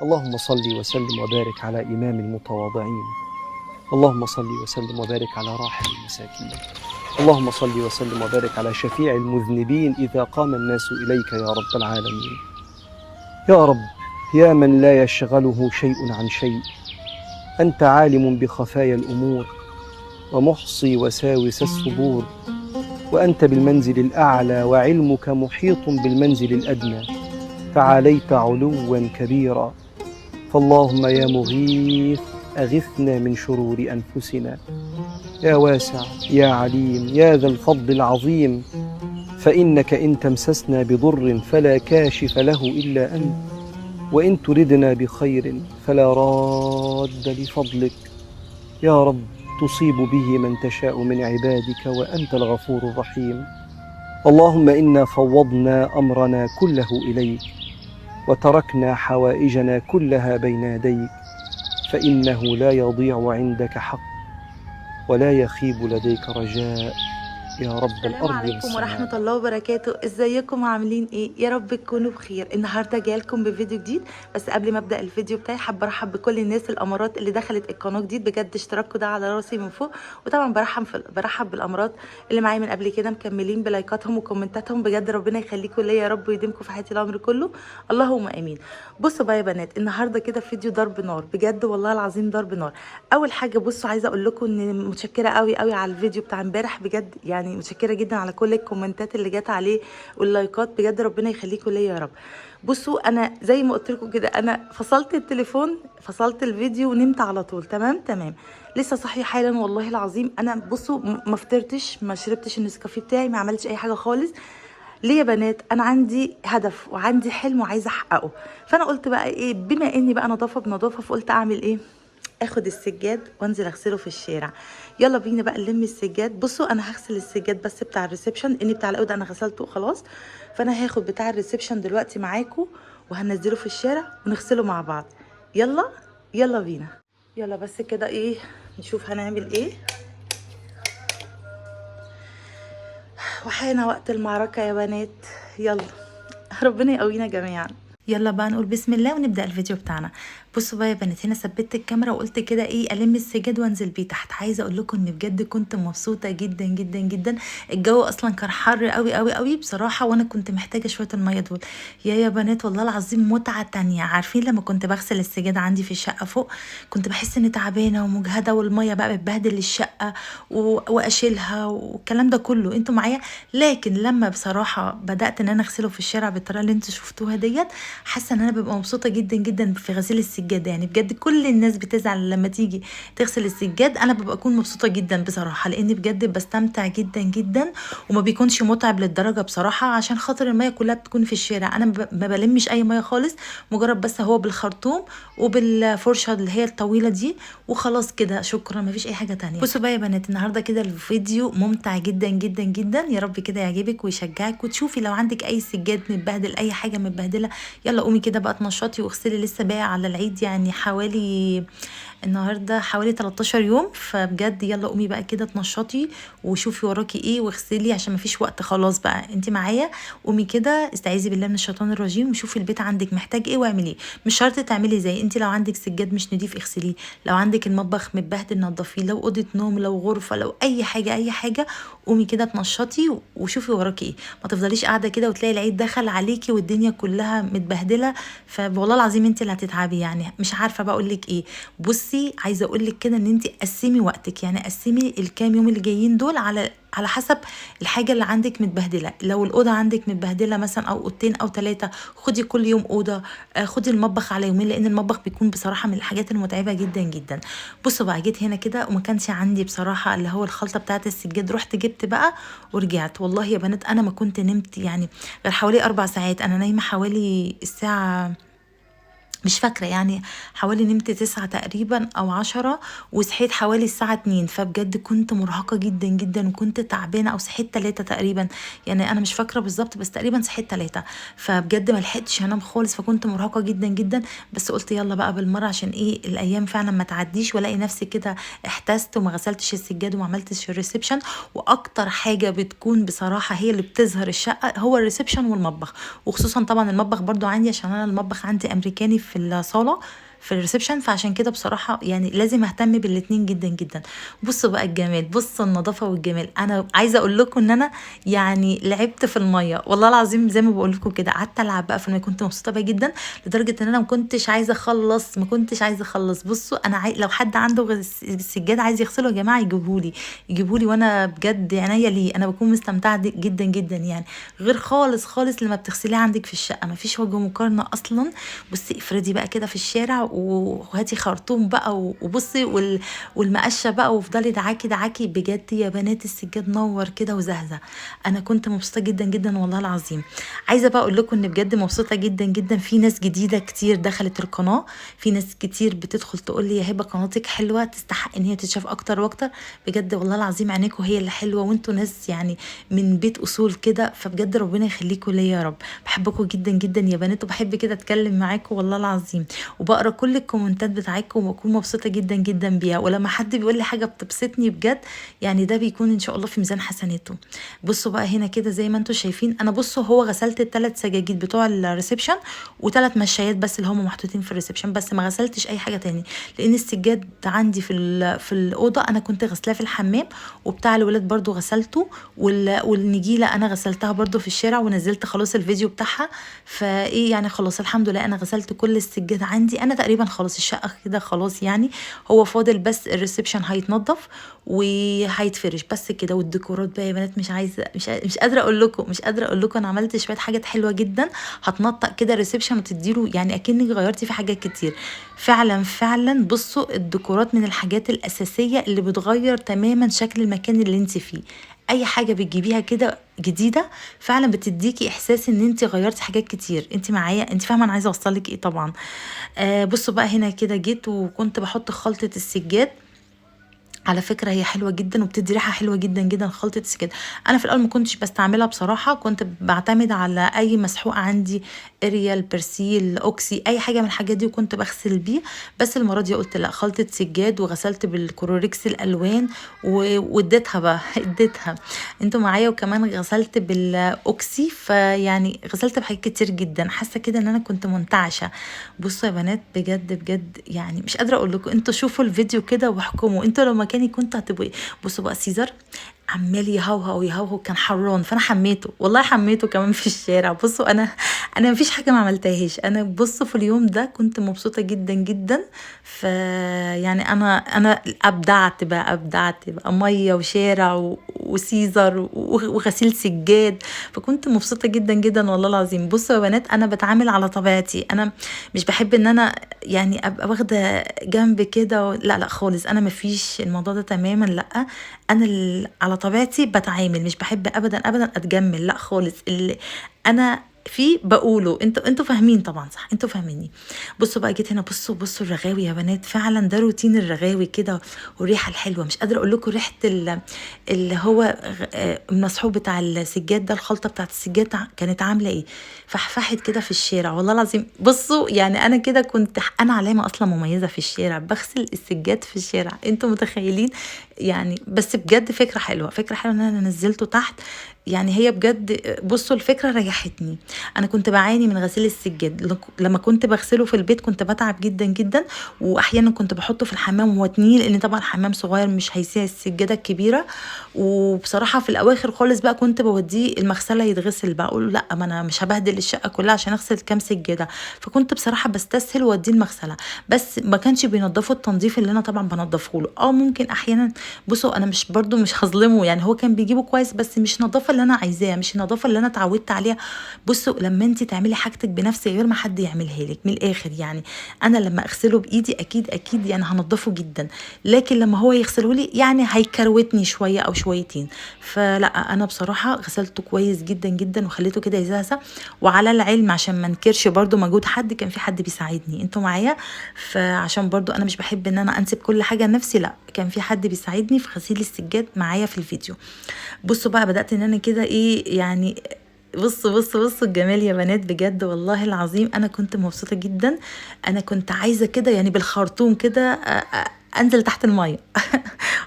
اللهم صل وسلم وبارك على إمام المتواضعين. اللهم صل وسلم وبارك على راحم المساكين. اللهم صل وسلم وبارك على شفيع المذنبين إذا قام الناس إليك يا رب العالمين. يا رب، يا من لا يشغله شيء عن شيء، أنت عالم بخفايا الأمور ومحصي وساوس الصدور، وأنت بالمنزل الأعلى وعلمك محيط بالمنزل الأدنى، تعاليت علوا كبيرا. فاللهم يا مغيث أغثنا من شرور أنفسنا، يا واسع يا عليم يا ذا الفضل العظيم، فإنك إن تمسسنا بضر فلا كاشف له إلا أنت، وإن تردنا بخير فلا راد لفضلك. يا رب تصيب به من تشاء من عبادك وأنت الغفور الرحيم. اللهم إنا فوضنا أمرنا كله إليك، وتركنا حوائجنا كلها بين يديك، فإنه لا يضيع عندك حق ولا يخيب لديك رجاء يا رب السلام الأرض عليكم والسماء. ورحمة الله وبركاته. ازيكم عاملين ايه؟ يا رب تكونوا بخير. النهارده جايلكم بفيديو جديد، بس قبل ما ابدا الفيديو بتاعي حابة ارحب بكل الناس الامارات اللي دخلت القناة جديد، بجد اشتراككم ده على راسي من فوق. وطبعا برحب بالامارات اللي معايا من قبل كده، مكملين بلايكاتهم وكومنتاتهم، بجد ربنا يخليكم ليا يا رب ويديمكم في حياتي العمر كله، اللهم امين. بصوا بقى يا بنات، النهارده كده فيديو ضرب نار، بجد والله العظيم ضرب نار. اول حاجة بصوا، عايزه اقول لكم ان متشكره قوي قوي على الفيديو بتاع امبارح، بجد يعني متشكره جدا على كل الكومنتات اللي جت عليه واللايكات، بجد ربنا يخليكم ليا يا رب. بصوا انا زي ما قلت لكم كده، انا فصلت التليفون، فصلت الفيديو ونمت على طول. تمام تمام، لسه صاحية حالا والله العظيم. انا بصوا ما فطرتش، ما شربتش النسكافيه بتاعي، ما عملتش اي حاجة خالص. ليه يا بنات؟ انا عندي هدف وعندي حلم وعايزه احققه، فانا قلت بقى ايه، بما اني بقى نظافة بنظافه، فقلت اعمل ايه؟ اخد السجاد وانزل اغسله في الشارع. يلا بينا بقى نلم السجاد. بصوا انا هغسل السجاد بس بتاع ال reception، اني بتاع الاوضة انا غسلته خلاص، فانا هاخد بتاع ال reception دلوقتي معاكم وهنزله في الشارع ونغسله مع بعض. يلا يلا بينا، يلا بس كده ايه نشوف هنعمل ايه. وحان وقت المعركة يا بنات، يلا ربنا يقوينا جميعا. يلا بقى نقول بسم الله ونبدأ الفيديو بتاعنا. بصوا بقى يا بنات، هنا ثبتت الكاميرا وقلت كده ايه، الم السجاد وانزل بيه تحت. عايزه اقول لكم ان بجد كنت مبسوطة جدا جدا جدا. الجو اصلا كان حر قوي قوي قوي بصراحة، وانا كنت محتاجه شوية المية دول. يا بنات والله العظيم متعه تانية. عارفين لما كنت بغسل السجاد عندي في الشقة فوق، كنت بحس اني تعبانة ومجهده، والمية بقى بتبهدل الشقة واشيلها والكلام ده كله، انتوا معايا. لكن لما بصراحة بدات ان انا اغسله في الشارع بالطريقة اللي انتوا شفتوها ديت، حاسه ان انا ببقى مبسوطة جدا جدا في غسيل السجاد. يعني بجد كل الناس بتزعل لما تيجي تغسل السجاد، انا ببقى اكون مبسوطة جدا بصراحة، لان بجد بستمتع جدا جدا، وما بيكونش متعب للدرجة بصراحة، عشان خاطر المية كلها بتكون في الشارع. انا ما بلمش اي مية خالص، مجرد بس هو بالخرطوم وبالفرشه اللي هي الطويلة دي وخلاص كده، شكرا، ما فيش اي حاجة تانية. بصوا بقى يا بنات، النهارده كده الفيديو ممتع جدا جدا جدا، يا رب كده يعجبك ويشجعك، وتشوفي لو عندك اي سجاد متبهدل، اي حاجة متبهدله، يلا قومي كده بقى تنشطي واغسلي. لسه باقي على العيد يعني حوالي النهارده حوالي 13 يوم، فبجد يلا قومي بقى كده تنشطي وشوفي وراكي ايه واغسلي، عشان مفيش وقت خلاص بقى. انت معايا، قومي كده استعيذي بالله من الشيطان الرجيم، وشوفي البيت عندك محتاج ايه واعمليه. مش شرط تعملي زي انت، لو عندك سجاد مش نضيف اغسليه، لو عندك المطبخ متبهدل نضفيه، لو اوضة نوم، لو غرفة، لو اي حاجة اي حاجة، قومي كده تنشطي وشوفي وراكي ايه. ما تفضليش قاعدة كده وتلاقي العيد دخل عليكي والدنيا كلها متبهدله، فوالله العظيم انت اللي هتتعبي. يعني مش عارفه بقى اقول لك ايه. بصي عايزه اقول لك كده ان انت قسمي وقتك، يعني قسمي الكام يوم اللي جايين دول على حسب الحاجة اللي عندك متبهدله. لو الاوضة عندك متبهدله مثلا، او اوضتين او 3، خدي كل يوم اوضة، خدي المطبخ على يومين، لان المطبخ بيكون بصراحة من الحاجات المتعبه جدا جدا. بصوا بقى، جيت هنا كده وما كانش عندي بصراحة اللي هو الخلطة بتاعه السجاد، رحت جبت بقى ورجعت. والله يا بنات انا ما كنت نمت يعني غير حوالي 4 ساعات، انا نايمة حوالي الساعة مش فاكرة، يعني حوالي نمت 9 تقريبا أو 10، وصحيت حوالي الساعة 2. فبجد كنت مرهقة جدا جدا وكنت تعبانة، أو صحيت 3 تقريبا، يعني أنا مش فاكرة بالظبط بس تقريبا صحيت 3. فبجد ما لحقتش أنام خالص، فكنت مرهقة جدا جدا. بس قلت يلا بقى بالمرة، عشان إيه الأيام فعلا ما تعديش وألاقي نفسي كده احتست وما غسلتش السجاد وما عملتش ال reception. وأكتر حاجة بتكون بصراحة هي اللي بتظهر الشقة هو ال reception والمطبخ، وخصوصا طبعا المطبخ برضو عندي، عشان أنا المطبخ عندي أمريكاني، في الصاله في ال reception، فعشان كده بصراحة يعني لازم اهتم بالاتنين جدا جدا. بصوا بقى الجمال، بصوا النظافة والجمال. انا عايزه اقول لكم ان انا يعني لعبت في المية والله العظيم، زي ما بقول لكم كده قعدت العب بقى في المية، كنت مبسوطة بقى جدا لدرجة ان انا ما كنتش عايزه اخلص، ما كنتش عايزه اخلص. بصوا انا لو حد عنده سجاد عايز يغسله يا جماعة يجيبهولي، يجيبهولي، وانا بجد عينيا ليه، انا بكون مستمتعه جدا جدا يعني، غير خالص خالص لما بتغسليه عندك في الشقة، ما فيش وجه مقارنة اصلا. بصي افردي بقى كده في الشارع وهاتي خرطوم بقى وبصي والمقشه بقى، وافضلي دعاكي دعاكي بجد يا بنات. السجاد نور كده وزهزه، انا كنت مبسوطة جدا جدا والله العظيم. عايزه بقى اقول لكم ان بجد مبسوطة جدا جدا، في ناس جديدة كتير دخلت القناة، في ناس كتير بتدخل تقول لي يا هبه قناتك حلوة تستحق ان هي تتشاف اكتر واكتر. بجد والله العظيم عينيكم هي اللي حلوة، وانتوا ناس يعني من بيت اصول كده، فبجد ربنا يخليكم ليا يا رب. بحبكم جدا جدا يا بنات، وبحب كده اتكلم معاكم والله العظيم، وبقرا كل الكومنتات بتاعتكم وبكون مبسوطة جدا جدا بيها، ولما حد بيقول لي حاجة بتبسطني بجد يعني، ده بيكون ان شاء الله في ميزان حسناته. بصوا بقى هنا كده زي ما انتوا شايفين، انا بصوا هو غسلت الثلاث سجاجيد بتوع ال reception وثلاث مشايات بس اللي هم محطوطين في ال reception بس، ما غسلتش اي حاجة تاني، لان السجاد عندي في الاوضة انا كنت غسلاه في الحمام، وبتاع الولاد برضو غسلته، والنجيله انا غسلتها برضو في الشارع ونزلت خلاص الفيديو بتاعها. فايه يعني خلاص الحمد لله انا غسلت كل السجاد عندي، انا تقريبا خلاص الشقة كده خلاص يعني، هو فاضل بس ال reception هيتنضف وهيتفرش بس كده. والديكورات بقى يا بنات مش عايزه، مش قادرة اقول لكم، مش قادرة اقول لكم، انا عملت شوية حاجات حلوة جدا هتنطق كده ال reception وتديله يعني اكنك غيرتي في حاجات كتير فعلا فعلا. بصوا الديكورات من الحاجات الاساسية اللي بتغير تماما شكل المكان اللي انت فيه، اي حاجة بتجيبيها كده جديدة فعلا بتديكي احساس ان انت غيرتي حاجات كتير. انت معايا، انت فاهمه انا عايزه اوصل لك ايه طبعا. بصوا بقى هنا كده جيت وكنت بحط خلطه السجاد، على فكرة هي حلوة جدا وبتدي ريحه حلوة جدا جدا خلطه السجاد. انا في الاول ما كنتش بستعملها بصراحة، كنت بعتمد على اي مسحوق عندي، اريال، برسيل، اوكسي، اي حاجة من الحاجات دي، وكنت بغسل بيه. بس المرة دي قلت لا، خلطه سجاد، وغسلت بالكلوركس الالوان واديتها بقى اديتها انتوا معايا، وكمان غسلت بالاوكسي، فيعني غسلت بحاجات كتير جدا، حاسه كده ان انا كنت منتعشه. بصوا يا بنات بجد بجد يعني مش قادرة اقول لكم، انتوا شوفوا الفيديو كده واحكموا انتوا لو مكاني كنت هتبقوا ايه. بصوا بقى سيزر عمال يهوهو يهوهو، كان حران فانا حميته والله، حميته كمان في الشارع. بصوا انا مفيش حاجة ما عملتهاش، انا بصوا في اليوم ده كنت مبسوطة جدا جدا. فيعني انا ابدعت بقى، ابدعت بقى مية وشارع وسيزر وغسيل سجاد، فكنت مبسوطة جدا جدا والله العظيم. بصوا يا بنات انا بتعامل على طبيعتي، انا مش بحب ان انا يعني ابقى واخده جنب كده لا لا خالص، انا مفيش الموضوع ده تماما، لا انا على طبيعتي بتعامل، مش بحب ابدا ابدا اتجمل، لا خالص. اللي انا فيه بقوله، انتوا فاهمين طبعا صح، انتوا فاهميني. بصوا بقى جيت هنا، بصوا الرغاوي يا بنات، فعلا ده روتين الرغاوي كده، والريحه الحلوة مش قادرة اقول لكم ريحه اللي هو المسحوق بتاع السجاد ده، الخلطة بتاعت السجاد كانت عامله ايه، فحفحت كده في الشارع والله العظيم. بصوا يعني انا كده كنت انا علامة اصلا مميزة في الشارع، بغسل السجاد في الشارع، انتوا متخيلين يعني. بس بجد فكرة حلوة، فكرة حلوة ان انا نزلته تحت يعني، هي بجد بصوا الفكرة ريحتني. انا كنت بعاني من غسيل السجاد، لما كنت بغسله في البيت كنت بتعب جدا جدا، واحيانا كنت بحطه في الحمام وهو تنيل، لان طبعا الحمام صغير مش هيسيع السجادة الكبيرة. وبصراحة في الاواخر خالص بقى كنت بوديه المغسلة يتغسل بقى، اقول لا ما انا مش هبهدل الشقة كلها عشان اغسل كام سجادة، فكنت بصراحة بستسهل واديه المغسلة، بس ما كانش بينضفوا التنظيف اللي انا طبعا بنضفه له. ممكن احيانا بصوا انا مش برده مش هظلمه يعني، هو كان بيجيبه كويس بس مش نظافة اللي انا عايزاها، مش النظافة اللي انا اتعودت عليها. بصوا لما انت تعملي حاجتك بنفسك غير ما حد يعملها لك من الاخر يعني، انا لما اغسله بايدي اكيد اكيد يعني هنضفه جدا، لكن لما هو يغسله لي يعني هيكروتني شوية او شويتين. فلا انا بصراحة غسلته كويس جدا جدا وخليته كده يزهزه. وعلى العلم عشان ما انكرش برده مجهود حد، كان في حد بيساعدني انتوا معايا، فعشان برده انا مش بحب ان انا انسب كل حاجة لنفسي، لا كان في حد بيساعدني في غسيل السجاد معايا في الفيديو. بصوا بقى بدات ان انا كده ايه يعني، بصوا بصوا بصوا الجمال يا بنات بجد والله العظيم انا كنت مبسوطة جدا. انا كنت عايزه كده يعني بالخرطوم كده انزل تحت المية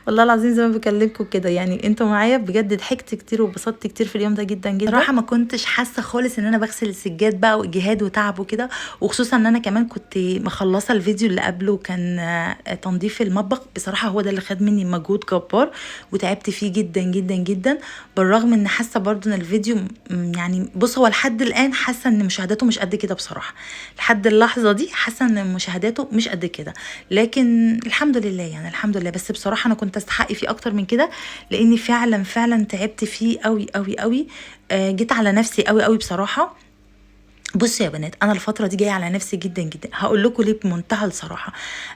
والله العظيم زي ما بكلمكم كده، يعني انتوا معايا بجد ضحكت كتير وبسطت كتير في اليوم ده جدا جدا. صراحة ما كنتش حاسه خالص ان انا بغسل السجاد بقى واجهاد وتعب وكده، وخصوصا ان انا كمان كنت مخلصة الفيديو اللي قبله كان تنظيف المطبخ. بصراحة هو ده اللي خد مني مجهود جبار وتعبت فيه جدا جدا جدا، بالرغم ان حاسه برضو ان الفيديو يعني بص هو لحد الان حاسه ان مشاهداته مش قد كده بصراحة، لحد اللحظة دي حاسه ان مشاهداته مش قد كده، لكن الحمد لله يعني الحمد لله. بس بصراحة انا كنت استحق فيه اكتر من كده، لاني فعلا فعلا تعبت فيه قوي قوي قوي، جيت على نفسي قوي قوي بصراحة. بصوا يا بنات، انا الفترة دي جاية على نفسي جدا جدا، هقول لكم ليه بمنتهى الصراحة.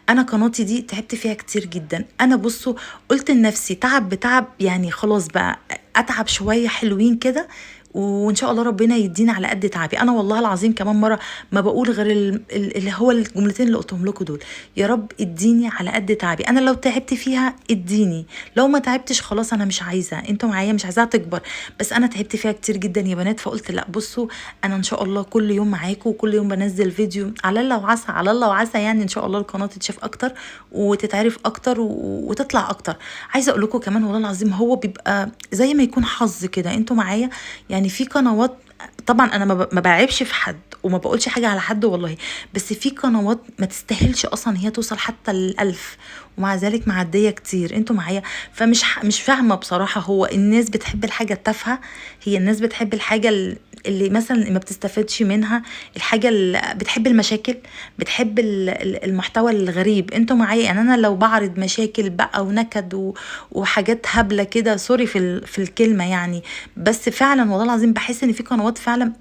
انا قناتي دي تعبت فيها كتير جدا. انا بصوا قلت لنفسي تعب بتعب، يعني خلاص بقى اتعب شوية حلوين كده، وان شاء الله ربنا يدينا على قد تعبي. انا والله العظيم كمان مرة ما بقول غير اللي هو الجملتين اللي قلتهم لكم دول، يا رب اديني على قد تعبي. انا لو تعبت فيها اديني، لو ما تعبتش خلاص انا مش عايزه، انتوا معايا مش عايزاها تكبر، بس انا تعبت فيها كتير جدا يا بنات. فقلت لا بصوا انا ان شاء الله كل يوم معاكم، وكل يوم بنزل فيديو، على الله وعسى، على الله وعسى يعني ان شاء الله القناة تتشاف اكتر وتتعرف اكتر وتطلع اكتر. عايزه اقول لكم كمان والله العظيم هو بيبقى زي ما يكون حظ كده، انتوا معايا يعني. في قنوات طبعا انا ما بعيبش في حد وما بقولش حاجة على حد والله، بس في قنوات ما تستاهلش اصلا هي توصل حتى ال1000، ومع ذلك معدية كتير، انتوا معايا. فمش مش فاهمه بصراحة، هو الناس بتحب الحاجة التافهة، هي الناس بتحب الحاجة اللي مثلا ما بتستفادش منها، الحاجة اللي بتحب المشاكل، بتحب المحتوى الغريب، انتوا معايا. يعني انا لو بعرض مشاكل بقى ونكد وحاجات هبلة كده، سوري في الكلمة يعني، بس فعلا والله العظيم بحس ان في قنوات فعلا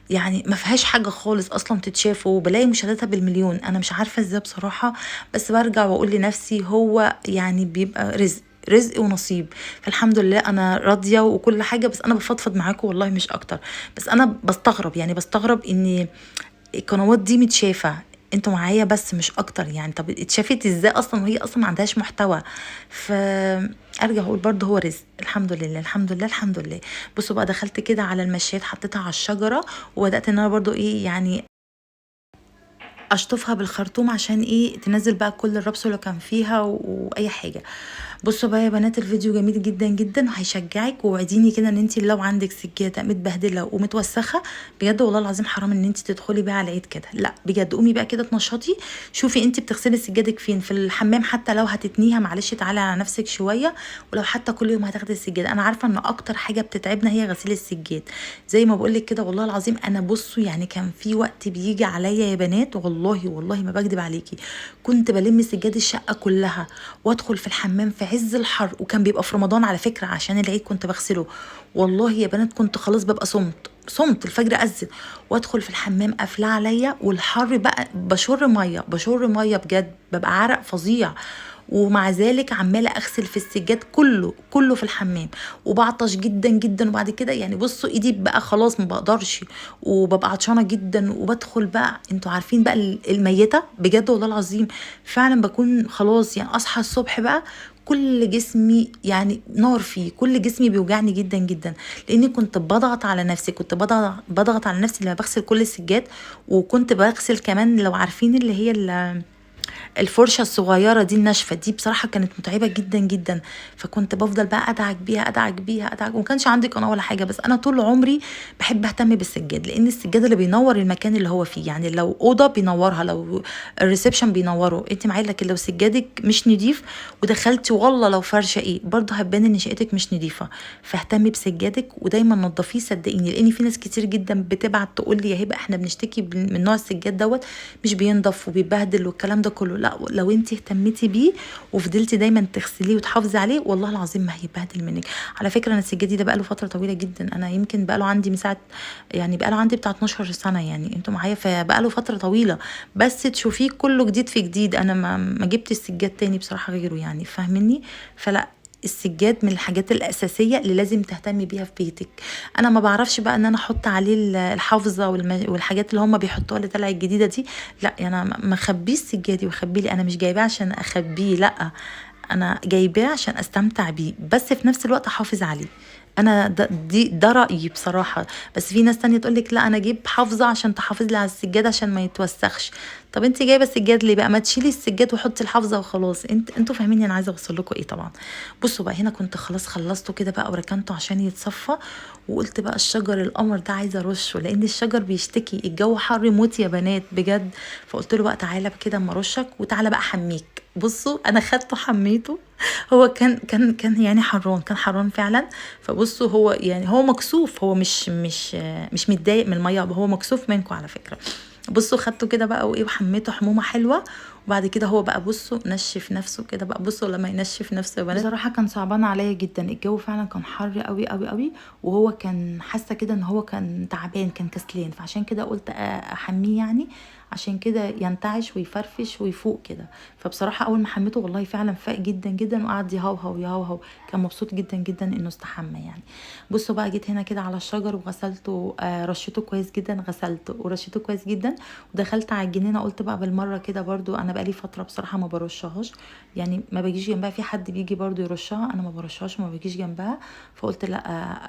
يعني ما فيهاش حاجة خالص اصلا تتشاف، وبلاقي مشاهداتها بالمليون. انا مش عارفه ازاي بصراحة، بس برجع واقول لنفسي هو يعني بيبقى رزق، رزق ونصيب، فالحمد لله انا راضية وكل حاجة. بس انا بفضفض معاكم والله مش اكتر، بس انا بستغرب، يعني بستغرب ان القنوات دي متشافه، انتوا معايا، بس مش اكتر يعني. طب اتشافت ازاي اصلا وهي اصلا ما عندهاش محتوى؟ فارجع اقول برضه هو رزق، الحمد لله الحمد لله الحمد لله. بصوا بقى دخلت كده على المشايات، حطيتها على الشجرة، وبدات ان انا برضه ايه يعني اشطفها بالخرطوم عشان ايه تنزل بقى كل الربس اللي كان فيها واي حاجة. بصوا بقى يا بنات الفيديو جميل جدا جدا وهيشجعك، ووعديني كده ان انت لو عندك سجادة متبهدله ومتوسخه بجد والله العظيم حرام ان انت تدخلي بقى على العيد كده، لا بجد قومي بقى كده تنشطي، شوفي انت بتغسلي سجادك فين، في الحمام حتى لو هتتنيها معلش تعالي على نفسك شوية، ولو حتى كل يوم هتاخدي السجادة. انا عارفه ان اكتر حاجة بتتعبنا هي غسيل السجاد، زي ما بقول لك كده والله العظيم. انا بصوا يعني كان في وقت بيجي عليا يا بنات والله والله ما بكدب عليكي، كنت بلم سجاد الشقة كلها وادخل في الحمام في عز الحر، وكان بيبقى في رمضان على فكرة عشان العيد كنت بغسله. والله يا بنات كنت خلاص ببقى صمت الفجر اذن، وادخل في الحمام قافله عليا، والحر بقى بشر مية بشر مية بجد، ببقى عرق فظيع، ومع ذلك عماله اغسل في السجاد كله كله في الحمام، وبعطش جدا جدا. وبعد كده يعني بصوا ايدي بقى خلاص ما بقدرش، وببقى عطشانة جدا، وبدخل بقى انتوا عارفين بقى الميتة بجد والله العظيم فعلا بكون خلاص يعني. اصحى الصبح بقى كل جسمي يعني نار فيه، كل جسمي بيوجعني جدا جدا، لاني كنت بضغط على نفسي، كنت بضغط على نفسي لما بغسل كل السجاد. وكنت بغسل كمان لو عارفين اللي هي الفرشة الصغيرة دي الناشفه دي، بصراحة كانت متعبة جدا جدا، فكنت بفضل بقى ادعك بيها ادعك بيها ادعك، وما كانش عندي قناة ولا حاجة، بس انا طول عمري بحب اهتم بالسجاد، لان السجاد اللي بينور المكان اللي هو فيه، يعني لو اوضة بينورها، لو ال reception بينوره، انت معايا. لكن لو سجادك مش نضيف ودخلتي والله لو فرشه ايه برضه هتبان ان شقتك مش نضيفه. فاهتمي بسجادك ودايما نضفيه صدقيني، لان في ناس كتير جدا بتبعت تقول لي يا هبه احنا بنشتكي من نوع السجاد دوت مش بينضف وبيبهدل والكلام ده كله. لا لو انت اهتمتي بيه وفضلتي دايما تغسليه وتحافظي عليه والله العظيم ما هيبهدل منك. على فكرة انا السجادي ده بقاله فترة طويلة جدا، انا يمكن بقاله عندي من ساعة يعني بقاله عندي بتاع 12 سنة يعني، انتوا معايا، فبقاله فترة طويلة، بس تشوفيه كله جديد في جديد. انا ما جبت السجاد تاني بصراحة غيره يعني، فاهميني؟ فلا السجاد من الحاجات الأساسية اللي لازم تهتمي بيها في بيتك. أنا ما بعرفش بقى إن أنا أحط عليه الحافظة والحاجات اللي هم بيحطوها اللي طلعت الجديدة دي، لا أنا ما اخبيه السجادي وخبيه لي، أنا مش جايباه عشان أخبيه، لا أنا جايباه عشان أستمتع بيه، بس في نفس الوقت أحافظ عليه. انا ده رايي بصراحة، بس في ناس تانية تقولك لا انا اجيب حافظه عشان تحافظ لي على السجادة عشان ما يتوسخش. طب انت جايبه السجاد ليه بقى؟ ما تشيلي السجاد وحطي الحافظة وخلاص. انتوا فاهمين انا عايزه اوصل لكم ايه طبعا. بصوا بقى هنا كنت خلاص خلصته كده بقى وركنته عشان يتصفى، وقلت بقى الشجر القمر ده عايزه ارشه، لان الشجر بيشتكي، الجو حر موت يا بنات بجد. فقلت له بقى تعالى كده اما ارشك، وتعالى بقى حميك. بصوا انا خدته حميته، هو كان كان كان يعني حران، كان حران فعلا. فبصوا هو يعني هو مكسوف، هو مش مش مش متضايق من المية، هو مكسوف منكم على فكرة. بصوا خدته كده بقى وايه، وحميته حمومه حلوة، وبعد كده هو بقى بصوا نشف نفسه كده بقى. بصوا لما ينشف نفسه يا بنات، بصراحة كان صعبان عليا جدا، الجو فعلا كان حر قوي قوي قوي، وهو كان حاسه كده ان هو كان تعبان، كان كسلان، فعشان كده قلت احميه يعني عشان كده ينتعش ويفرفش ويفوق كده. فبصراحة اول ما حميته والله فعلا فاق جدا جدا، وقعد يهوهو يهوهو، كان مبسوط جدا جدا انه استحمى يعني. بصوا بقى جيت هنا كده على الشجر وغسلته، رشيته كويس جدا، غسلته ورشيته كويس جدا، ودخلت على الجنينة. قلت بقى بالمرة كده برضو، انا بقالي فترة بصراحة ما برشهاش، يعني ما بجيش جنبها، في حد بيجي برضو يرشها، انا ما برشهاش وما بجيش جنبها، فقلت لا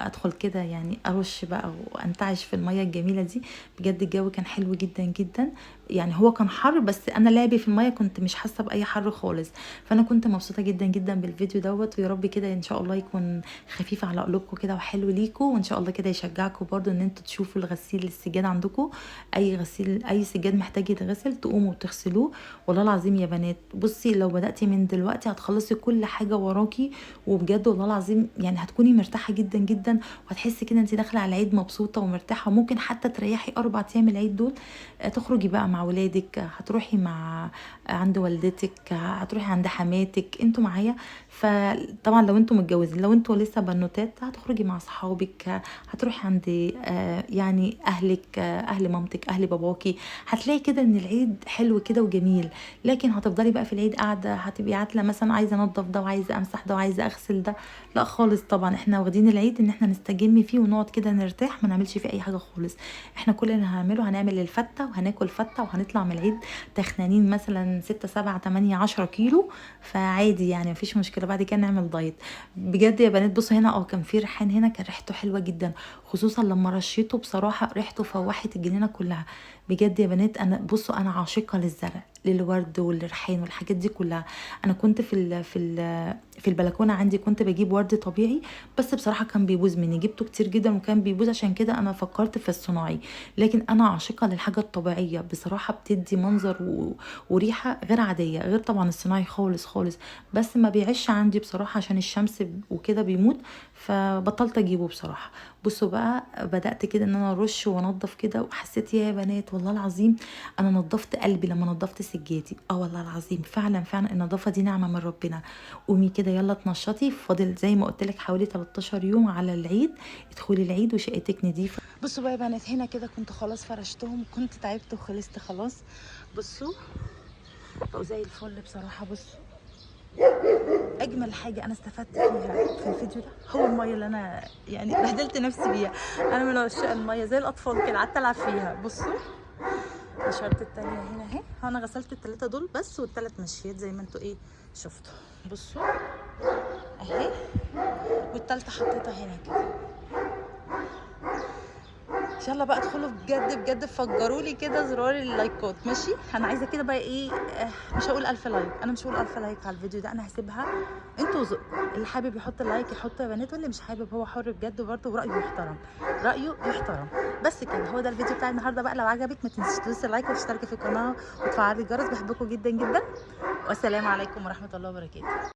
ادخل كده يعني ارش بقى وانتعش في المية الجميلة دي. بجد الجو كان حلو جدا جدا، يعني هو كان حر بس انا لعبي في المية كنت مش حاسه باي حر خالص، فانا كنت مبسوطة جدا جدا بالفيديو دوت. ويا رب كده ان شاء الله يكون خفيف على قلوبكم كده وحلو ليكم، وان شاء الله كده يشجعكم برضو ان انتوا تشوفوا الغسيل السجاد عندكم، اي غسيل اي سجاد محتاج يتغسل تقوموا وتغسلوه. والله العظيم يا بنات بصي لو بداتي من دلوقتي هتخلصي كل حاجة وراكي، وبجد والله العظيم يعني هتكوني مرتاحة جدا جدا، وهتحسي كده انت داخله على العيد مبسوطة ومرتاحه، وممكن حتى تريحي 4 ايام العيد دول، تخرجي بقى مع ولادك، هتروحي مع عند والدتك، هتروحي عند حماتك، انتوا معايا. فطبعا لو انتوا متجوزين، لو انتوا لسه بنوتات هتخرجي مع اصحابك، هتروحي عند يعني اهلك، اهل مامتك، اهل باباكي، هتلاقي كده ان العيد حلو كده وجميل. لكن هتفضلي بقى في العيد قاعدة، هتبقي عاتله مثلا عايزه انضف ده وعايزه امسح ده وعايزه اغسل ده، لا خالص. طبعا احنا واخدين العيد ان احنا نستجم فيه ونقعد كده نرتاح، ما نعملش فيه اي حاجة خالص. احنا كل اللي هنعمله هنعمل الفته وهناكل فته، وهنطلع من العيد تخنانين مثلا 6 7 8 10 كيلو، فعادي يعني مفيش مشكلة. بعد كده نعمل دايت بجد يا بنات. بصوا هنا كان في ريحان هنا، كان ريحته حلوة جدا، خصوصا لما رشيته بصراحة ريحته فوحت الجنينة كلها بجد يا بنات. انا بصوا انا عاشقه للزرع، للورد والريحان والحاجات دي كلها. انا كنت في ال في ال في البلكونه عندي كنت بجيب ورد طبيعي، بس بصراحة كان بيبوظ مني، جبته كتير جدا وكان بيبوظ، عشان كده انا فكرت في الصناعي. لكن انا عاشقه للحاجة الطبيعية بصراحة، بتدي منظر وريحه غير عادية، غير طبعا الصناعي خالص خالص، بس ما بيعيش عندي بصراحة عشان الشمس وكده بيموت، فبطلت اجيبه بصراحة. بصوا بقى بدات كده ان انا ارش وانضف كده، وحسيت يا بنات والله العظيم انا نضفت قلبي لما نضفت سجادي. والله العظيم فعلا فعلا النظافة دي نعمه من ربنا. قومي كده يلا تنشطي، فاضل زي ما قلت لك حوالي 13 يوم على العيد، ادخلي العيد وشقتك نظيفة. بصوا بقى يا بنات هنا كده كنت خلاص فرشتهم، كنت تعبت وخلصت خلاص. بصوا بقوا زي الفل بصراحة. بصوا اجمل حاجة انا استفدت فيها في الفيديو ده هو المية اللي انا يعني بهدلت نفسي بيها. انا من عشاق المية زي الاطفال كده، قعدت العب فيها. بصوا نشرت التانية هنا اهي، انا غسلت الثلاثة دول بس والثلاث مشيات زي ما انتوا ايه شفتوا. بصوا اهي، والثالثة حطيتها هنا كده. ان شاء الله بقى ادخلوا بجد بجد فجروا لي كده زرار اللايكات، ماشي؟ انا عايزه كده بقى ايه، مش هقول 1000 like، انا مش هقول 1000 like على الفيديو ده، انا هسيبها انتوا وذوقكم، اللي حابب يحط like يحط يا بنات، واللي مش حابب هو حر بجد برده، ورايه يحترم، رايه يحترم. بس كده هو ده الفيديو بتاع النهارده بقى. لو عجبك ما تنسيش تدوسي like وتشتركي في القناة وتفعلي الجرس. بحبكم جدا جدا، والسلام عليكم ورحمة الله وبركاته.